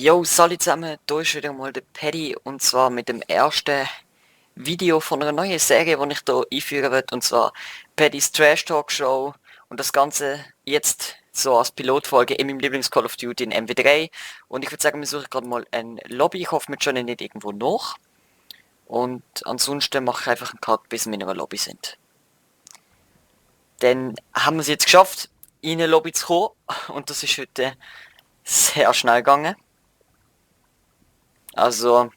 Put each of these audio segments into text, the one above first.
Yo, salut zusammen, hier ist wieder mal der Paddy und zwar mit dem ersten Video von einer neuen Serie, die ich hier einführen will, und zwar Paddy's Trash Talk Show, und das Ganze jetzt so als Pilotfolge in meinem Lieblings-Call of Duty in MW3. Und ich würde sagen, wir suchen gerade mal ein Lobby, ich hoffe, wir schauen nicht irgendwo nach. Und ansonsten mache ich einfach einen Cut, bis wir in einer Lobby sind. Dann haben wir es jetzt geschafft, in eine Lobby zu kommen, und das ist heute sehr schnell gegangen. Also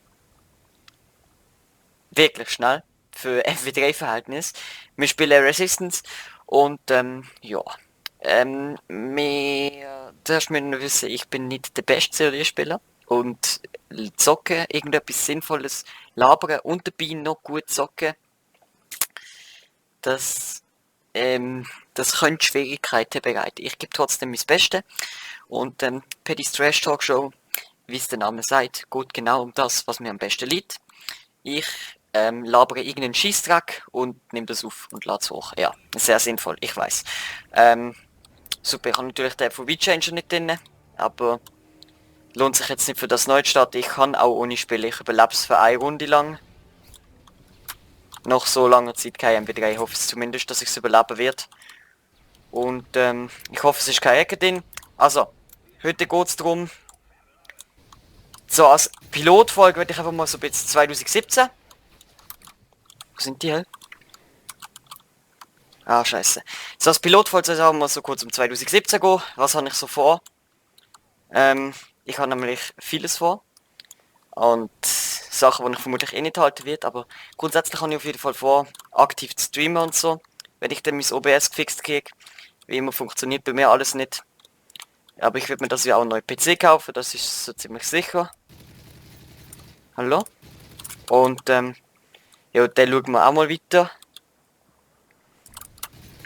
wirklich schnell für FW3-Verhältnis. Wir spielen Resistance und ja. Zuerst müssen wir wissen, ich bin nicht der beste COD-Spieler und zocken, irgendetwas Sinnvolles labern und dabei noch gut zocken, das, das könnte Schwierigkeiten bereiten. Ich gebe trotzdem mein Bestes und Paddy's Trash Talk Show, wie es der Name sagt, geht genau um das, was mir am besten liegt. Ich labere irgendeinen Scheißdreck und nehme das auf und lade es hoch. Ja, sehr sinnvoll, ich weiß. Super, ich habe natürlich den von V-Changer nicht drin, aber lohnt sich jetzt nicht für das Neustart. Ich kann auch ohne spielen, ich überlebe es für eine Runde lang. Nach so langer Zeit kein MW3, ich hoffe es zumindest, dass ich es überleben wird. Und ich hoffe, es ist keine Ecke drin. Also, heute geht es darum, so als Pilotfolge würde ich einfach mal so bis 2017. Wo sind die hell? Ah, scheiße. So, als Pilotfolge soll ich mal so kurz um 2017 gehen. Was habe ich so vor? Ich habe nämlich vieles vor. Und Sachen, die ich vermutlich eh nicht halten wird. Aber grundsätzlich habe ich auf jeden Fall vor, aktiv zu streamen und so. Wenn ich dann mein OBS gefixt kriege. Wie immer funktioniert bei mir alles nicht. Aber ich werde mir das ja auch einen neuen PC kaufen. Das ist so ziemlich sicher. Hallo? Und ja, den schauen wir auch mal weiter.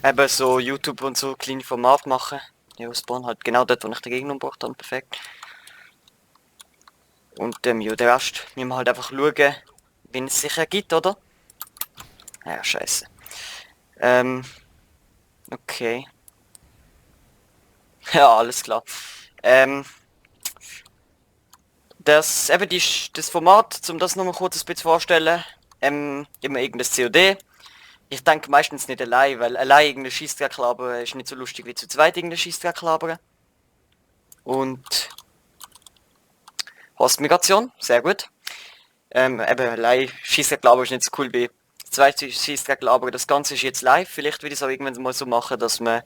Eben so YouTube und so kleine Formate machen. Ja, Spawn halt genau dort, wo ich den Gegner umgebracht habe, perfekt. Und ja, der Rest müssen wir halt einfach schauen, wie es sich ergibt, oder? Ja, scheiße. Okay. Ja, alles klar. Das Format, um das nochmal kurz ein bisschen vorzustellen, immer irgendein COD. Ich denke meistens nicht allein, weil allein irgendein Scheissdreck labern ist nicht so lustig wie zu zweit irgendein Scheissdreck labern. Und Host-Migration, sehr gut. Eben allein Scheissdreck labern ist nicht so cool wie zwei Scheissdreck labern. Das Ganze ist jetzt live. Vielleicht würde ich es auch irgendwann mal so machen, dass man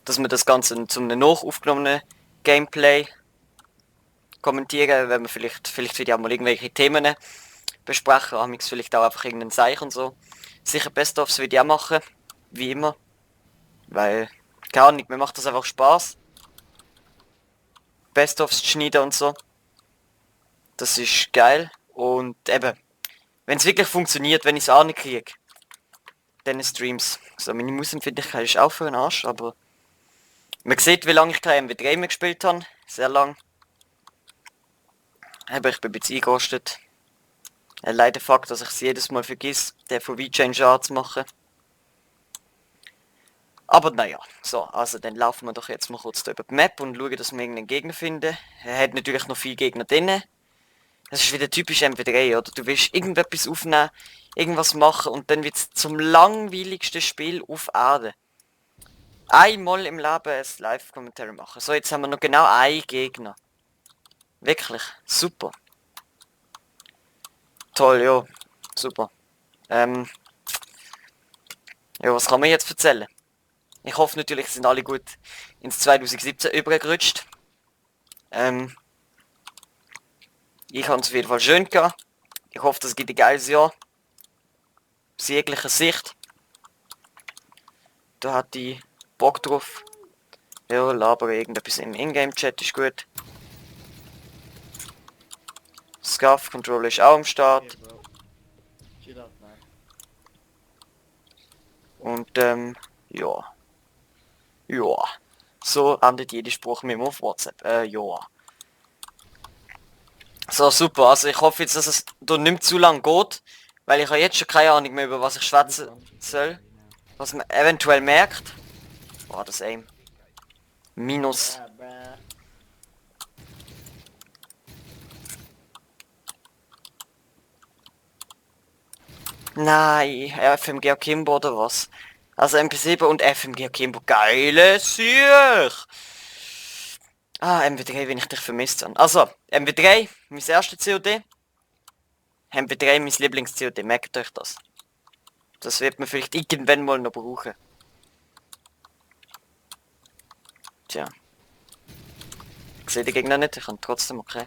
das Ganze zu einem nachaufgenommenen Gameplay kommentieren, wenn wir vielleicht würde ich auch mal irgendwelche Themen besprechen, amigs vielleicht auch einfach irgendeinen Seich und so. Sicher Best-ofs würde ich auch machen, wie immer, weil, keine Ahnung, mir macht das einfach Spaß, Best-ofs zu schneiden und so. Das ist geil und eben, wenn es wirklich funktioniert, wenn ich es auch nicht kriege, dann Streams. So, meine Mausempfindlichkeit ist auch für den Arsch, aber man sieht, wie lange ich kein MW3 mehr gespielt habe, sehr lang. Aber ich bin ein bisschen eingerostet. Leider Fakt, dass ich es jedes Mal vergiss, den von V-Changer anzumachen. Aber naja, so, also dann laufen wir doch jetzt mal kurz über die Map und schauen, dass wir irgendeinen Gegner finden. Er hat natürlich noch viele Gegner drin. Das ist wieder typisch MW3, oder? Du willst irgendetwas aufnehmen, irgendwas machen und dann wird es zum langweiligsten Spiel auf Erde. Einmal im Leben ein Live-Kommentar machen. So, jetzt haben wir noch genau einen Gegner. Wirklich, super. Toll, ja, super. Ja, was kann man jetzt erzählen? Ich hoffe natürlich, sind alle gut ins 2017 übergerutscht. Ich habe es auf jeden Fall schön gehabt. Ich hoffe, das gibt ein geiles Jahr. Aus jeglicher Sicht. Da hat die Bock drauf. Ja, labere irgendetwas im Ingame-Chat ist gut. Scuff Controller ist auch am Start. Und ja. Ja. So endet jeder Spruch mit mir auf WhatsApp. Ja. So, super. Also ich hoffe jetzt, dass es da nicht zu lang geht. Weil ich habe jetzt schon keine Ahnung mehr, über was ich schwätzen soll. Was man eventuell merkt. Boah, das Aim. Minus. Nein, FMG Akimbo oder was? Also MP7 und FMG Akimbo, geile Sieg! Ah, MW3, wenn ich dich vermisst habe. Also, MW3, mein erstes COD. MW3, mein Lieblings-COD, merkt euch das. Das wird man vielleicht irgendwann mal noch brauchen. Tja. Ich sehe die Gegner nicht, ich kann trotzdem okay.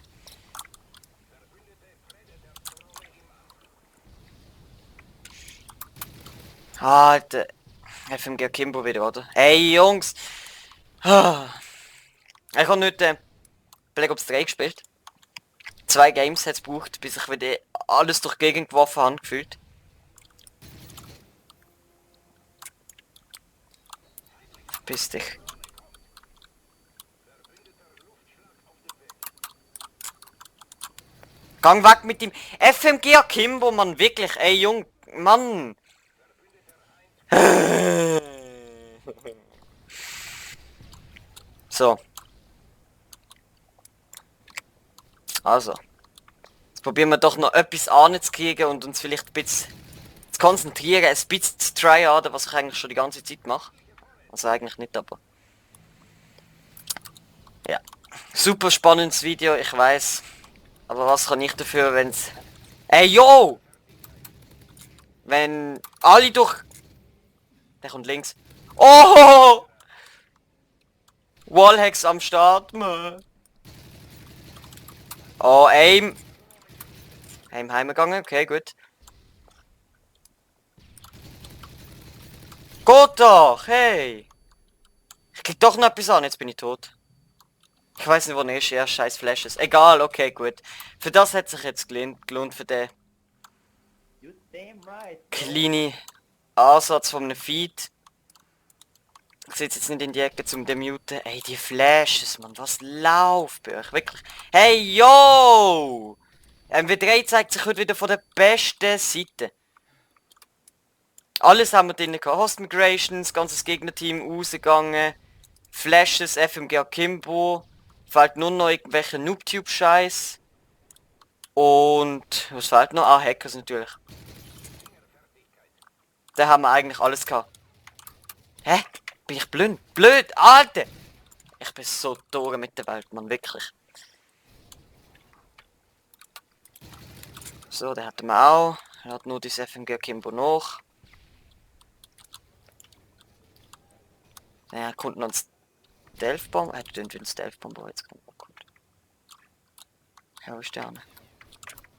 Ah, der FMG Akimbo wieder, oder? Hey Jungs! Ah. Ich habe nicht Black Ops 3 gespielt. 2 Games hat es gebraucht, bis ich wieder alles durch die Gegend geworfen habe, gefühlt. Verpiss dich. Gang weg mit dem FMG Akimbo, Mann, wirklich, ey Jung, Mann. So. Also. Jetzt probieren wir doch noch etwas anzukriegen und uns vielleicht ein bisschen zu konzentrieren, ein bisschen zu tryen, was ich eigentlich schon die ganze Zeit mache. Also eigentlich nicht, aber... Ja. Super spannendes Video, ich weiß. Aber was kann ich dafür, wenn's... Ey, yo! Wenn alle durch... Der kommt links. Oh! Wallhacks am Start, man. Oh, Aim. Aim heimgegangen, okay, gut. Geht doch, hey! Ich krieg doch noch etwas an, jetzt bin ich tot. Ich weiß nicht, wo er ist, ja, scheiß Flashes. Egal, okay, gut. Für das hat sich jetzt gelohnt für den kleinen Ansatz von einem Feed. Ich sitze jetzt nicht in die Ecke zum demuten. Ey, die Flashes, man, was läuft bei euch? Wirklich. Hey, yo! MW3 zeigt sich heute wieder von der besten Seite. Alles haben wir drin gehabt. Host Migrations, ganzes Gegnerteam rausgegangen. Flashes, FMG Akimbo. Fehlt nur noch irgendwelche Noobtube-Scheiß. Und was fehlt noch? Ah, Hackers natürlich. Da haben wir eigentlich alles gehabt. Hä? Bin ich blind? Blöd, Alter! Ich bin so durch mit der Welt, man, wirklich. So, den hatten wir auch. Er hat nur das FMG Akimbo noch. Ja, kommt noch ein Stealth-Bomb. Er hat irgendwie einen Stealth-Bomb, jetzt kommt. Ja, Sterne.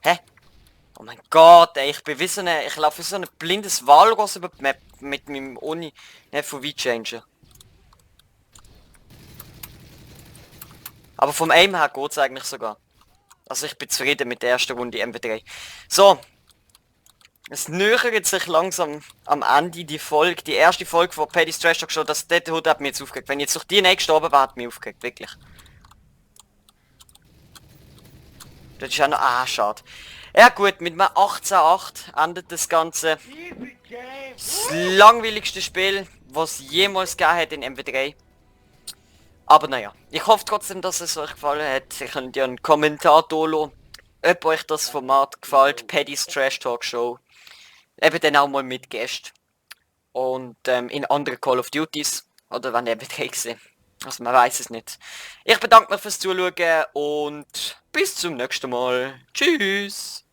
Hä? Oh mein Gott, ey, ich bin wie so eine, ich laufe wie so ein blindes Walross über die Map mit meinem Uni FOV-Changer. Aber vom Aim her geht's eigentlich sogar. Also ich bin zufrieden mit der ersten Runde MW3. So. Es nähert sich langsam am Ende die Folge, die erste Folge von Paddy's Trash Talk Show. Das dort hat mir jetzt aufgeregt. Wenn jetzt durch die nächste gestorben wäre, hat mich aufgeregt, wirklich. Das ist ja noch... Ah, schade. Ja gut, mit einem 18:8 endet das Ganze. Das langweiligste Spiel, was es jemals gegeben hat in MW3. Aber naja, ich hoffe trotzdem, dass es euch gefallen hat. Ihr könnt ja einen Kommentar lassen, ob euch das Format gefällt. Paddy's Trash Talk Show. Eben dann auch mal mit Gästen. Und in anderen Call of Duties. Oder wenn eben gesehen. Also man weiß es nicht. Ich bedanke mich fürs Zuschauen und bis zum nächsten Mal. Tschüss.